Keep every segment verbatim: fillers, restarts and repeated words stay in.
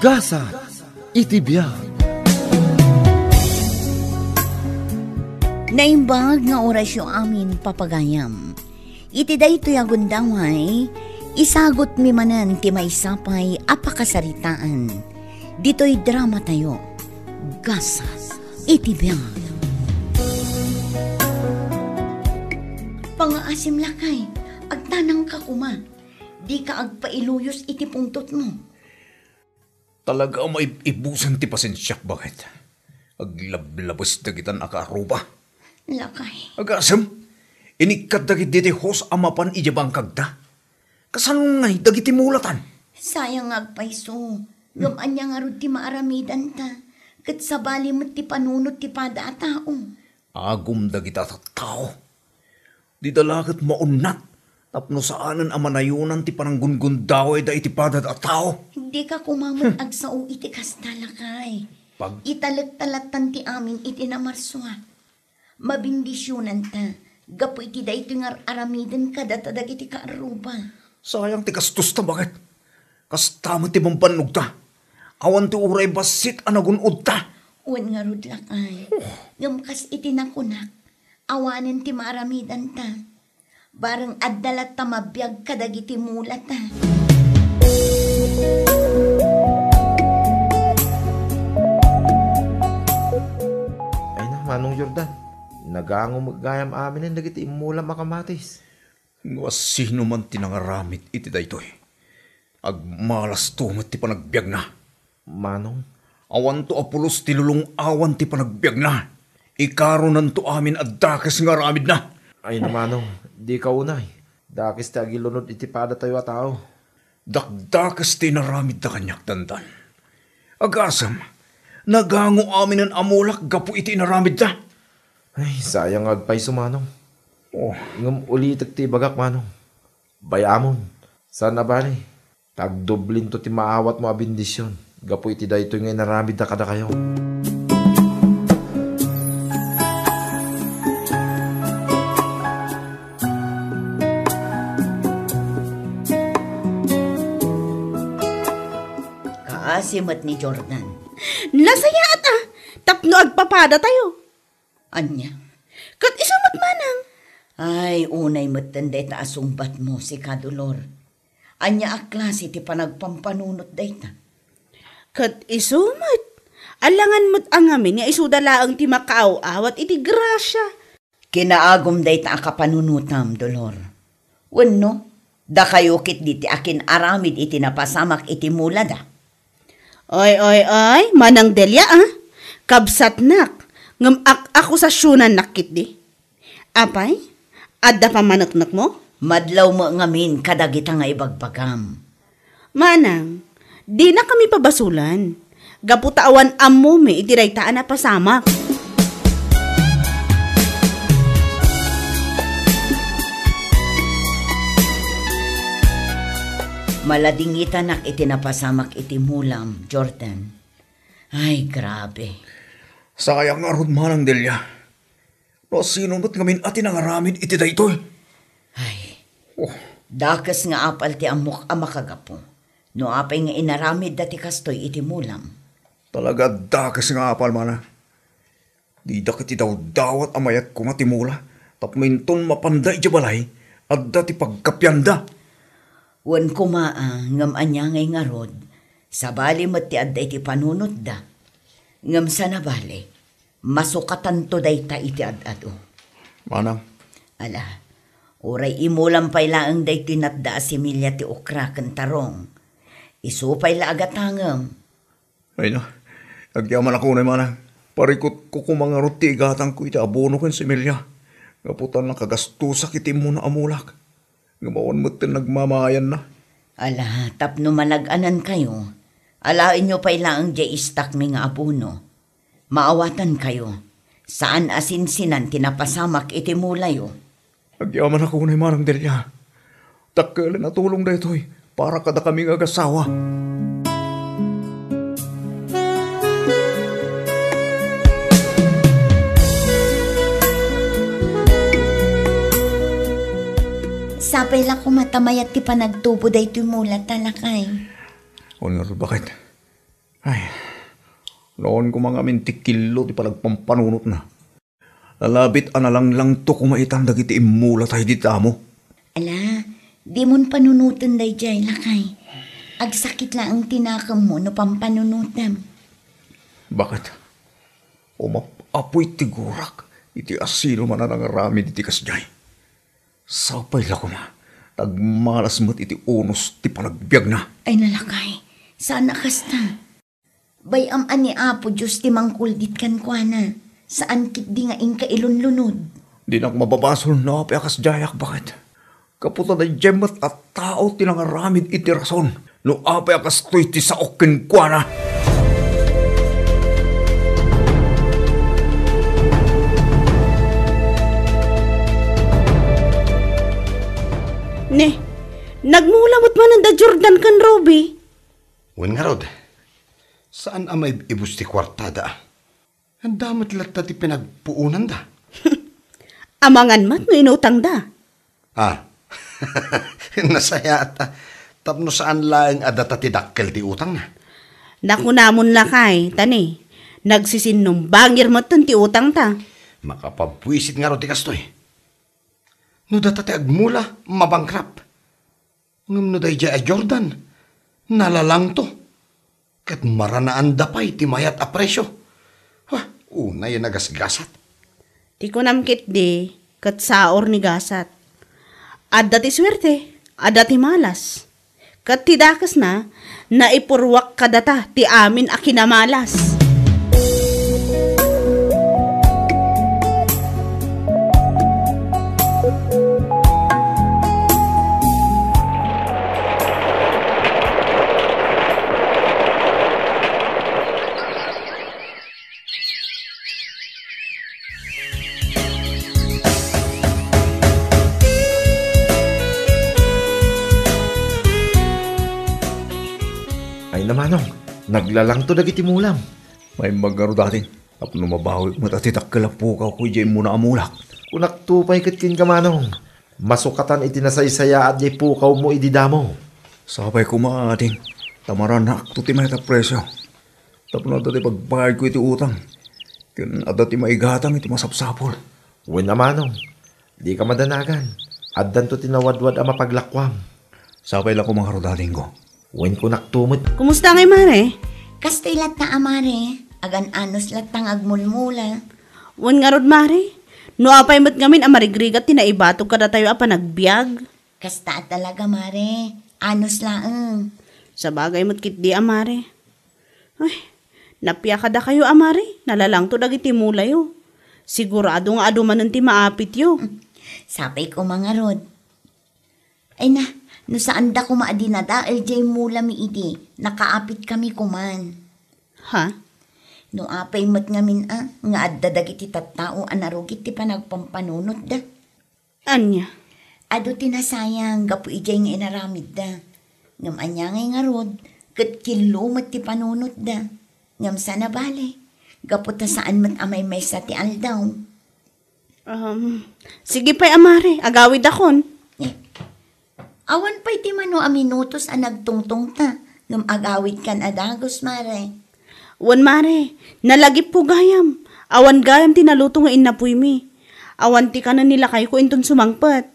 Gasat iti biag. Naimbag nga orasyo amin, papagayam. Iti daytoy a gundaway, isagutmi manen ti maysa pay a pakasaritaan. Ditoy dramatayo, Gasat iti biag. Pangaasim, lakay, agtanangka koma. Dika agpailuyos iti pungtotmo. Talaga a maib-ibusen ti pasensiak, baket. Aglablabes dagitan a kaarruba. Lakay. Agasem, inikkat dagiti hos a mapan idiay bangkagda. Kasano ngay dagiti mulatan? Sayang nga agpayso. Ngem ania ngarud ti maaramidanta? Ket sabali met ti panunot ti pada a tao. Agum dagita tattao. Dida la ket maunnat tapno saanen a manayonan ti pananggungundawayda iti padada a tao. Dika koma met agsao iti kasta, lakay. Pag- Italekta lattan ti amin iti namarsua. Mabindisionanta gapu iti daytoy nga ar-aramiden kadata dagiti kaarruba. Sayang ti gastosta, baket. Kasta met ti bambannogta. Awan ti uray bassit a nagun-odta. Wen ngarud, lakay. Oh. Ngem kas iti nakunak, awanen ti maaramidanta. Bareng adda latta mabiag kadagiti mulata. Ay na, Manong Jordan, nagango met gayam aminen dagiti immulam a kamatis. No asino man ti nangaramid iti daytoy, agmalasto met ti panagbiagna. Manong? Awanto a pulos ti lulung-awan ti panagbiagna. Ikaronanto amin a dakes nga aramidna. Ay na, Manong, dika unay. Dakes ti agilunod iti padatayo a tao. Dakdakes ti inaramidda kaniak, Dandan. Agasem, nagango aminen a mulak gapu iti inaramidda. Ay, sayang nga agpayso, Manong. Oh. Ngem ulitek ti ibagak, Manong. Bay-amon, saan a bale, ta agdublinto ti maawatmo a bendision gapu iti daytoy nga inaramidda kadakayo. Kaasi met ni Jordan. Nasayaat a, tapno agpapadatayo. Ania? Ket isu met manang. Ay, unay metten dayta a sungbatmo, sika, Dolor. Ania a klase ti panagpampanunot dayta? Ket isu met, alangan met a ngamin nga isuda laeng ti makaaw-awat iti grasia. Kinaagum dayta a kapanunotam, Dolor. Wenno, dakayo ketdi ti akin-aramid iti napasamak iti mulada. Oy, oy, oy, Manang Delia, a. Kabsatnak, ngem ak-akusasionannak ketdi. Apay, adda pammaneknekmo? Madlawmo ngamin kadagita nga ibagbagam. Manang, dinakami pabasolan. Gapu ta awan ammomi iti dayta a napasamak. Maladingitanak iti napasamak iti mulam, Jordan. Ay, grabe. Sayang ngarud, Manang Delia. No sino met ngamin a ti nangaramid iti daytoy? Ay, oh, dakes nga apal ti ammok a makagapu. No apay nga inaramidda ti kastoy iti mulam? Talaga dakes nga apal, Manang. Dida ket idawdawat a mayat koma ti mula, tapno inton mapanda idiay balay, adda ti pagkapianda. Wen koma a, ngem ania ngay ngarud, sabali met ti adda iti panunotda. Ngem saan a bale, masukatanto dayta iti ad-adu. Manang. Ala, uray imulam pay laeng daytoy natda a similya ti okra ken tarong. Isu pay la a gatangem. Ay na, agyamanak unay, Manang. Parikutko koma ngarud ti igatangko iti abono ken similya. Gapu ta nakagastosak iti immuna a mulak. Ngem awan metten nagmamaayanna. Ala, tapno manag-anankayo, alaenyo pay laeng diay istakmi nga abono. Maawatankayo, saan a sinsinan ti napasamak iti mulayo. Agyamanak unay, Manang Delia. Dakkelen a tulong daytoy para kadakami nga agassawa. Sapay la koma ta mayat ti panagtubo daytoy mulata, lakay. Wen ngarud, baket. Ay, nawan koma ngamin ti killo ti panagpampanunotna. Nalabit a nalanglangto koma itan dagiti immulata idi damo. Ala, dimon panunoten daydiay, lakay. Agsakit laeng ti nakemmo no pampanunotem. Bakit? Umap-apoy ti gurak iti asino man a nangaramid iti kasdiay. Sapay la koma, nagmalas met iti unos ti panagbiagna. Ay, lakay, saan a kasta. Bay-am a ni Apo Dios ti mangkuldit kenkuana, saan ketdi nga inka ilunlunod. Dinak mababasol no apay a kasdiayak, bakit? Gapu ta daydiay met a tao ti nangaramid iti rason no apay a kastoy ti saok kenkuana. Ne, nagmula met manen da Jordan ken Ruby. Wen ngarud, saan a maib-ibus ti kuartada. Anda met latta ti pinagpuonanda? Amangan met no inutangda. Ah, nasayaat a. Tapno saan laeng a data ti dakkel ti utangna. Nakunamon lakay, tani, nagsisinumbangir metten ti utangta. Makapabuisit ngarud ti kastoy. No data ti agmula, mabankrupt. Ngem no daydiay a Jordan, nalalangto. Ket maranaanda pay ti mayat a presio. Ha, unay a nagasgasat. Ti kunam ketdi, ket saor ni gasat. Adda ti suerte, adda ti malas. Ket ti dakesna, naipurruak kadata ti amin a kinamalas. Ay na, Manong, naglalangto dagiti mulam. Maimbag ngarud, Ading, tapno mabawik met a ti dakkel a pukawko idiay immuna a mulak. Kunakto pay ket kenka, Manong, masukatan iti nasaysayaat diay pukawmo idi damo. Sapay koma, Ading, ta maranakto ti mayat a presio. Tapno adda ti pagbayadko iti utang, ken adda ti maigatang iti masapsapul. Wen a, Manong, dika madanagan. Addanto ti nawadwad a mapaglakuam. Sapay la koma ngarud, Adingko. Wen kunakto met. Kumusta ngay, Mare? Kastoy latta a, Mare. Agan-anos latta nga agmulmula. Wen ngarud, Mare. No apay met ngamin a marigrigat ti naibatok kadatayo a panagbiag? Kasta a talaga, Mare. Anos laeng. Sabagay met ketdi a, Mare. Ay, napia kadakayo a, Mare, nalalangto dagiti mulayo. Sigurado nga adu manen ti maapityo. Sapay koma ngarud. Ay na, no saanda koma a dinadael diay mulami idi, nakaapitkami koman. Ha? No apay met ngamin a, nga adda dagiti tattao a narugit ti panagpampanunotda. Ania? Adu ti nasayang gapu idiay nga inaramidda. Ngem ania ngay ngarud, ket killo met ti panunotda. Ngem saan a bale, gapu ta saan met a maymaysa ti aldaw. Um, sige pay a, Mare, agawidakon. Eh, awan pay ti mano a minutos a nagtungtongta, ngem agawidkan a dagus, Mare. Wen, Mare, nalagipko gayam. Awan gayam ti naluto nga innapuymi. Awan ti kanen ni lakayko inton sumangpet.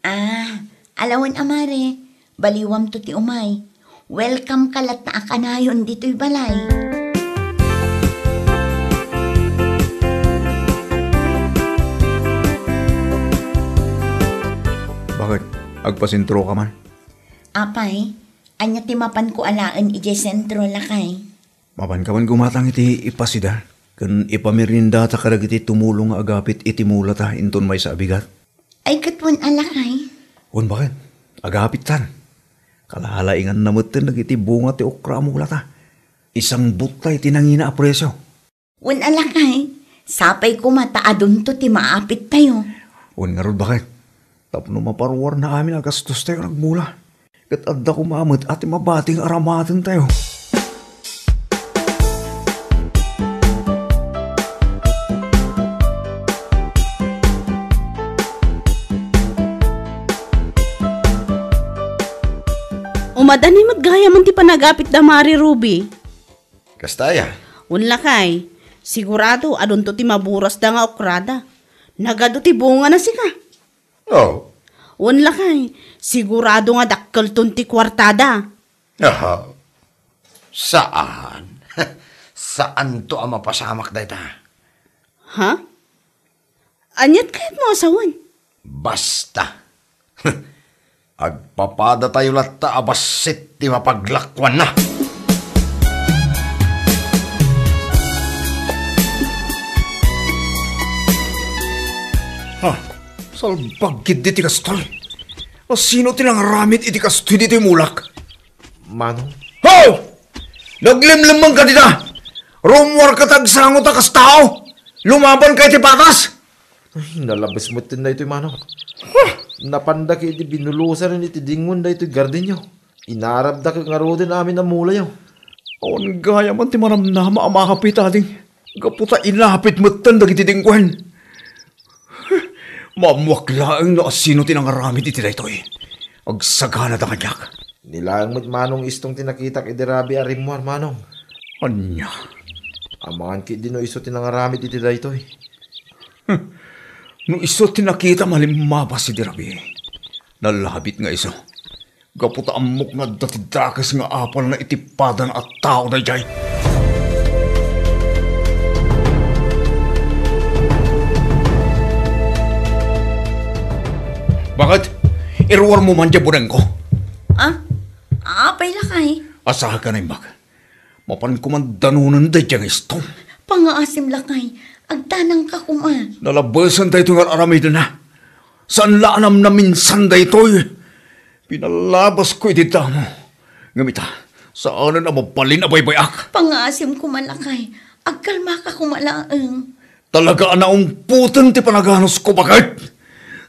Ah, ala wen a, Mare, baliwamto ti umay. Welcome ka latta a kanayon ditoy balay. Bakit? Agpasentro ka man? Apay, ania ti mapanko alaen idiay sentro, lakay? Mapanka man gumatang iti ipasider ken ipameriendata kadagiti tumulong nga agapit iti mulata inton maysa a bigat. Ay, ket wen a, lakay? Wen, bakit? Agapittan. Kalalainganna metten dagiti bunga ti okra a mulata. Isangbutta iti nangina a presio. Wen a, lakay, sapay koma ta adunto ti maapittayo. Wen ngarud, bakit? Tapno maparuarna amin a gastostayo nga agmula. Ket adda koma met a ti mabati nga aramatentayo. Umadani met gayamen ti panagapit da Mare Ruby. Kasta aya? Wen lakay, sigurado adunto ti maburasda nga okrada. Nagadu ti bungana sika. Oh. Wen lakay, sigurado nga dakkelton ti kuartada. Aha. Saan. Saanto a mapasamak dayta. Ha? Aniat kayatmo a sawen? Basta. Agpapadatayo latta a bassit ti mapaglakuanna. Ha, salbag ketdi ti kastoy. Asino ti nangaramid iti kastoy ditoy mulak? Manong? Ho! Naglimlemmengka dita! Rummuarka ta agsango ta kas tao! Lumabanka iti patas! Ay, nalabes metten daytoy, Manong. Napanda ket idi binulosan iti dingwen daytoy gardenyo. Inarabda ket ngaruden amin a mulayo. Awan gayam ti manamnama a maapit, ading. Gapu ta inapit metten dagiti dingwen. Maammoak laeng no asino ti nangaramid iti daytoy. Agsaganada kaniak. Ni laeng met Manong Istong ti nakitak idi rabii a rimmuar, Manong. Ania? Amangan ketdi no isu ti nangaramid iti daytoy. No isu ti nakitam a limmabas idi rabii, nalabit nga isu. Gapu ta ammok nga adda ti dakes nga apalna iti padana a tao daydiay. Baket? Iruarmo man diay bunengko? Ah? Apay lakay? Asaha ka na imbag. Mapanko man danonen daydiay nga istom. Pangngaasim lakay, agtanangka koma. Nalabesen daytoy nga ar-aramidna. Saan la a namnaminsan daytoy. Pinalabasko iti damo. Ngem ita, saanen a mabalin a baybay-ak. Pangngaasim koma lakay, agkalmaka koma laeng. Talaga a naungpoten ti panaganusko, baket.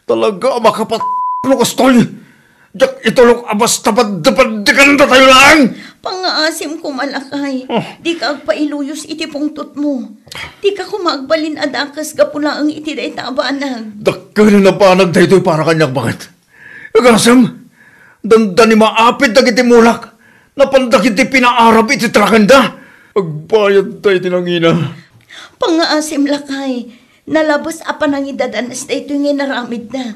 Talaga a makapat-, no kastoy. Diak itulok a basta paddepaddekandatayo laeng. Pangngaasim koma lakay. Ah. Dika agpailuyos iti pungtotmo. Dika koma agbalin a dakes gapu laeng iti dayta a banag. Dakkelen a banag daytoy para kaniak, baket. Agasem, dandani maapit dagiti mulak. Napan dagiti pinaarab iti trakenda. Agbayadda iti nangina. Pangngaasim lakay, nalabes a panangidadanes daytoy nga inaramidna.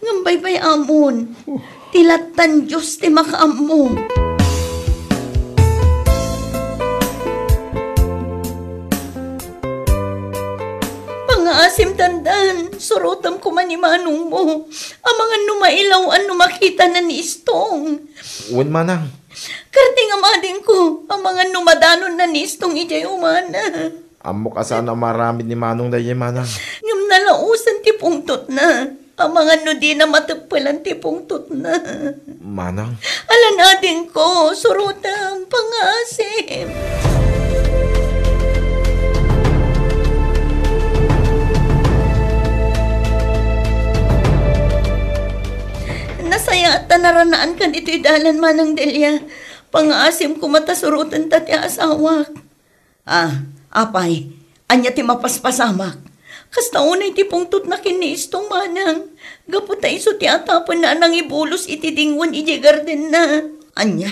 Ngem baybay-amon, ti lattan Dios ti makaammo. Pangngaasim dandan, surotem koma ni manongmo. Amangan no mailaw-an no makitana ni Istong. Wen, manang. Kardi nga madingko, amangan no madanonna ni Istong idiay umana. Ammok a saan a maramid ni manong daydiay, manang. Ngem nalaosen ti pungtotna. Amangan no dina mateppelan ti pungtotna. Manang. Alan adingko, surotem, pangngaasim. Nasayaat ta naranaankan itoy dalan, Manang Delia. Pangngaasim koma ta surotenta ti asawak. Ah, apay, ania ti mapaspasamak? Kasta unay ti pungtotna ken ni Istong, manang, gapu ta isu ti atapenna a nangibulos iti dingwen idiay gardenna. Ania?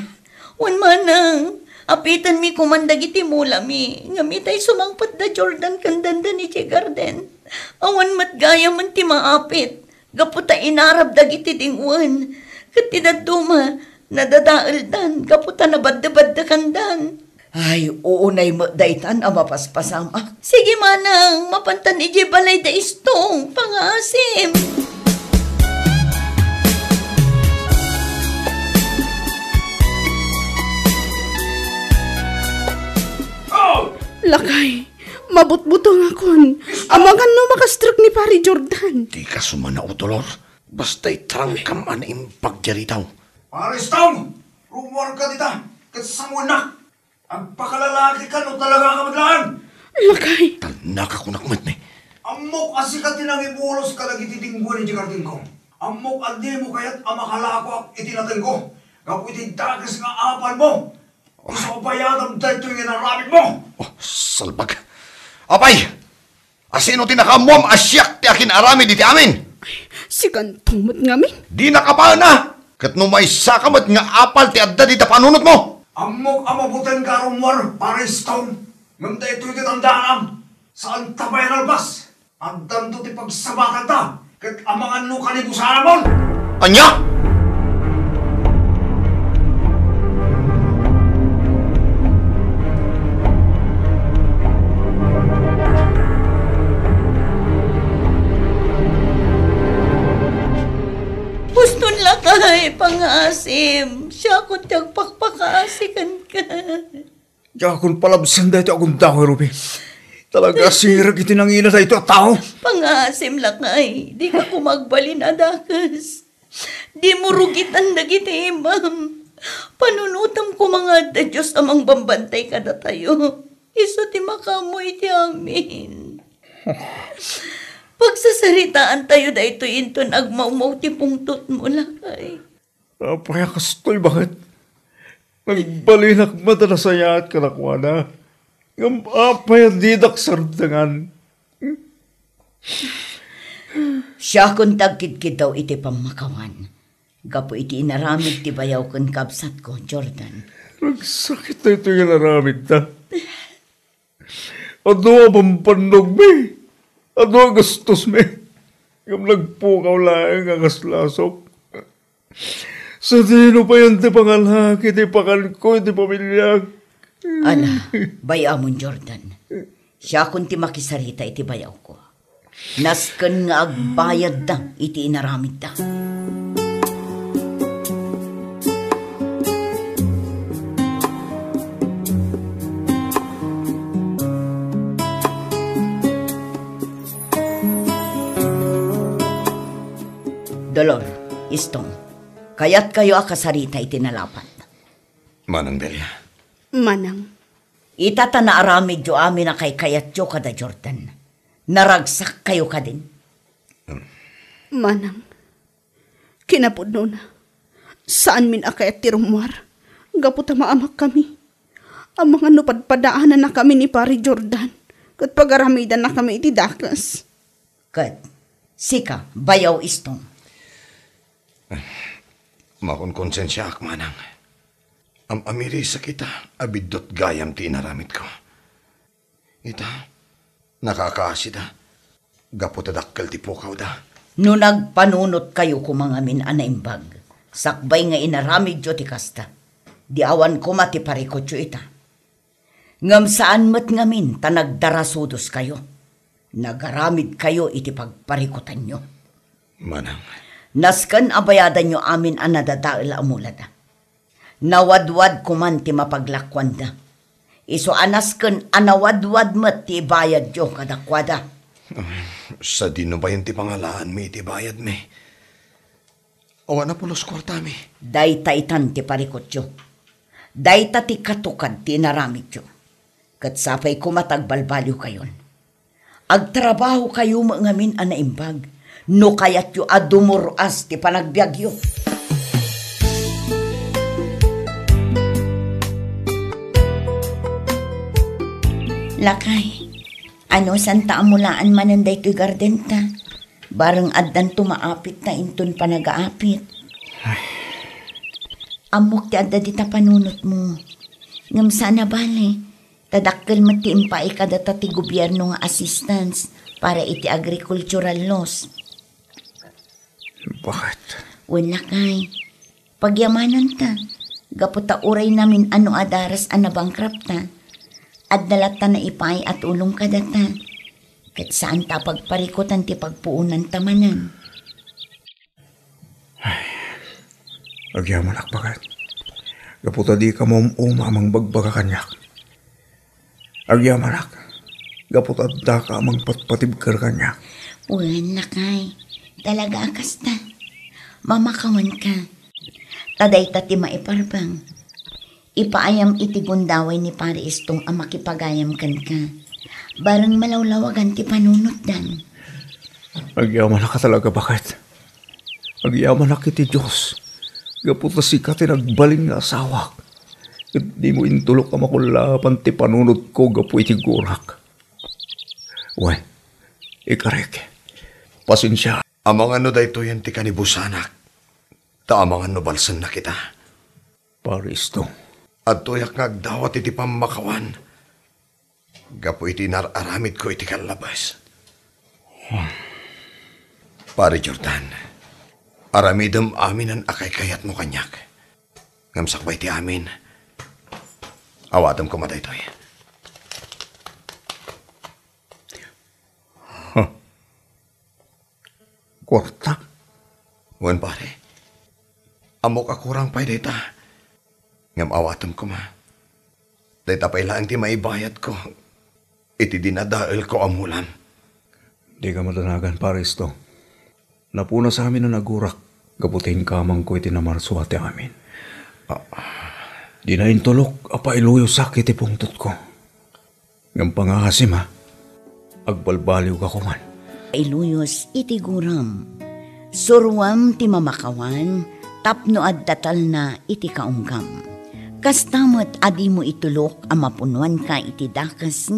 Wen, manang, apitenmi koman dagiti mulami, ngem itay sumangpet da Jordan ken dandan idiay garden. Awan met gayamen ti maapit. Gapu ta inarab dagiti dingwen, ket ti dadduma, nadadaeldan gapu ta nabaddebaddekanda. Ay, uunay met daytan a mapaspasamak. Sige, manang, mapantan idiay balay da Istong, pangngaasim. Lakay, mabutbutengakon. Amangan no makastrek ni Pari Jordan. Dika sumanaw, Dolor. Basta itrangkam a naimbag diay ritaw. Pare Istong! Rummuarka dita, ket sangoennak. Agpakalalakika no talaga ka met laeng. Lakay. Talnaka kunak met ni. Ammok a sika ti nangibulos kadagiti dingwen iti gardenko. Ammok a dimo kayat a makalakoak iti natengko gapu iti dakes nga apalmo. Isu a bayadam daytoy nga inaramidmo. Oh, salbag. Apay! Asino ti nakaammuam a siak ti akin-aramid iti amin? Sikanto met ngamin. Dinaka paen a! Ket no maysaka met nga apal ti adda dita panunotmo, Ammok a mabutenka a rummuar, Pare Stone, ngem daytoy ti tandaanam, saanta pay a nalpas. Addanto ti pagsabatanta, ket amanganno kanibusanamon. Ania? Uston lakay, pangaasim. Siakon ti agpakpakaasi kenka. Diakon palabsen daytoy a gundaway, Ruby. Talaga, sirek iti nangina daytoy a tao. Pangaasim lakay, dika koma agbalin a dakes. Dimo rugitan dagiti imam. Panunotam koma nga adda Dios a mangbambantay kadatayo. Isu ti makaammo iti amin. Pagsasaritaantayo daytoy inton agmawmaw ti pungtotmo, lakay. Apay a kastoy, baket? Nagbalinak met a nasayaat kadakuada. Ngem apay a didak sardengan? Siakon ti agkidkiddaw iti pammakawan gapu iti inaramid ti bayaw ken kabsatko, Jordan. Nagsakit daytoy nga inaramidta. Adu a bambannogmi, adu a gastosmi, ngem nagpukaw laeng a kas lasok. Sadino payen ti pangalak iti pakanko iti pamiliak? Ala, bay-amon, Jordan. Siakon ti makisarita iti bayawko. Nasken nga agbayadda iti inaramidda. Dolor, Istong, kayatkayo a kasarita iti nalapat? Manang Delia. Manang. Ita ta naaramidyo amin a kaykayatyo kada Jordan. Naragsakkayo kadin? Manang, kinapudnona, saanmin a kayat ti rummuar, gapu ta maamakkami. Amangan no padpadaanannakami ni Pari Jordan, ket pagaramidannakami iti dakes. Ket sika, bayaw Istong? Makonkonsensiaak, manang. Am-amirisak ita a biddut gayam ti inaramidko. Ita, nakakaasida gapu ta dakkel ti pukawda. No nagpanunotkayo koma ngamin a naimbag, sakbay nga inaramidyo ti kasta, di awan koma ti parikutyo ita. Ngem saan met ngamin ta nagdarasudoskayo. Nagaramidkayo iti pagparikutanyo. Manang. Nasken a bayadanyo amin a nadadael a mulada. Nawadwad koman ti mapaglakuanda. Isu a nasken a nawadwad met ti ibayadyo kadakuada. Sadino payen ti pangalaanmi iti bayadmi? Awan a pulos kuartami. Dayta itan ti parikutyo. Dayta ti katukad ti inaramidyo. Ket sapay koma ta agbalbaliwkayon. Agtrabahokayo met ngamin a naimbag no kayatyo a dumur-as ti panagbiagyo. Lakay, ano santa a mulaan manen daytoy gardenta? Bareng addanto maapitta inton panagaapit. Ay. Ammok ti adda dita panunotmo. Ngem saan a bale, ta dakkel met ti impaay kadata ti gobierno nga assistance para iti agricultural loss. Bakit? Wen lakay, pagyamananta, gapu ta uray namin-ano a daras a nabankrupta, adda latta naipaay a tulong kadata. Ket saanta a pagparikutan ti pagpuonanta manen. Ay, agyamanak, baket. Gapu ta dika maum-uma a mangbagbaga kaniak. Agyamanak, gapu ta addaka a mangpatpatibker kaniak. Wen, lakay, talaga a kasta. Mamakawanka. Ta dayta ti maiparbeng. Ipaayam iti gundaway ni Pari Istong a makipagayam kenka. Bareng malawlawagan ti panunotdan. Agyamanak a talaga, baket. Agyamanak iti Dios, gapu ta sika ti nagbalin nga asawak, ket dimo intulok a makullaapan ti panunotko gapu iti gurak. Wen, ikarek, pasensia. Amangan no daytoyen ti kanibusanak, ta amangan no balsennak ita. Pari Istong, Adtoyak nga agdawat iti pammakawan gapu iti inar-aramidko iti kallabes. Pare Jordan, aramidem aminen a kaykayatmo kaniak. Ngem sakbay ti amin, awatem koma daytoy. Huh. Kuarta? Wen, pare. Ammok a kurang pay dayta. Ngem awatem koma. Dayta pay laeng ti maibayadko iti dinadaelko a mulam. Dika madanagan, Pare Isto. Napunas amin a nagurak gapu ti inkamangko iti namarsua ti amin. Ah, dina intulok a pailuyosak iti pungtotko. Ngem pangaasim, a, agbalbaliwka koman. Iluyos iti guram. Suruam ti mamakawan tapno adda talna iti kaunggam. Kasta met a dimo itulok a mapunuanka iti dakes nga